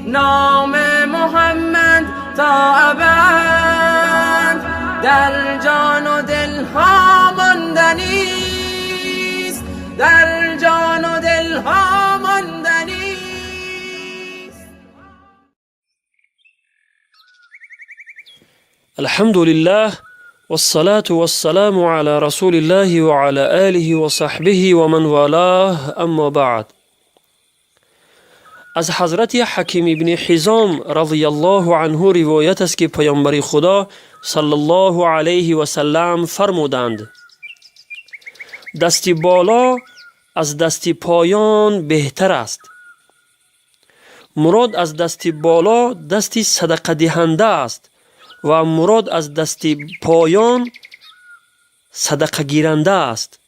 نام محمد تا ابد در جان و دلها ماندنیست، در جان و دلها ماندنیست. الحمد لله والصلاة والسلام على رسول الله وعلى آله وصحبه ومن والاه، اما بعد. از حضرت حکیم ابن حزام رضی الله عنه روایت است که پیامبر خدا صلی الله علیه و سلم فرمودند: دست بالا از دست پایان بهتر است. مراد از دست بالا دست صدقه دهنده است و مراد از دست پایان صدقه گیرنده است.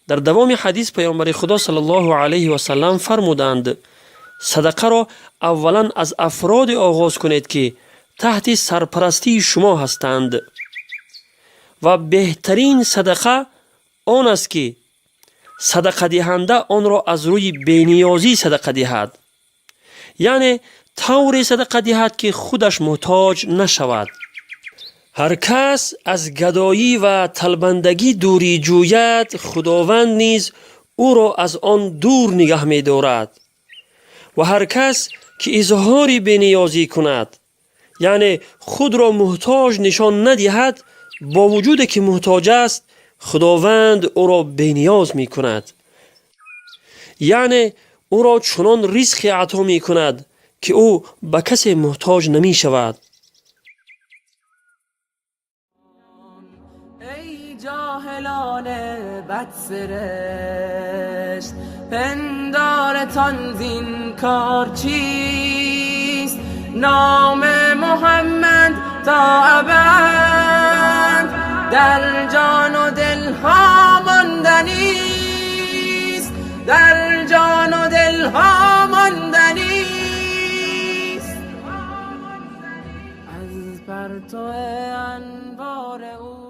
در دوام حدیث پیامبر خدا صلی الله علیه و سلم فرمودند: صدقه را اولا از افراد آغاز کنید که تحت سرپرستی شما هستند و بهترین صدقه آن است که صدقه دهنده آن را از روی بینیازی صدقه دهد، یعنی طوری صدقه دهد که خودش محتاج نشود. هر کس از گدایی و تلبندگی دوری جوید، خداوند نیز او را از آن دور نگه می دارد. و هر کس که اظهار بینیازی کند، یعنی خود را محتاج نشان ندهد، با وجود که محتاج است، خداوند او را بینیاز می کند، یعنی او را چنان رزق عطا می کند که او به کسی محتاج نمی شود. ای جاهلان بدسرشت، پندارتان زین کار چیست؟ نام محمد تا ابد در جان و دلها ماندنیست، در جان و دلها ماندنیست. از پرتو انوار او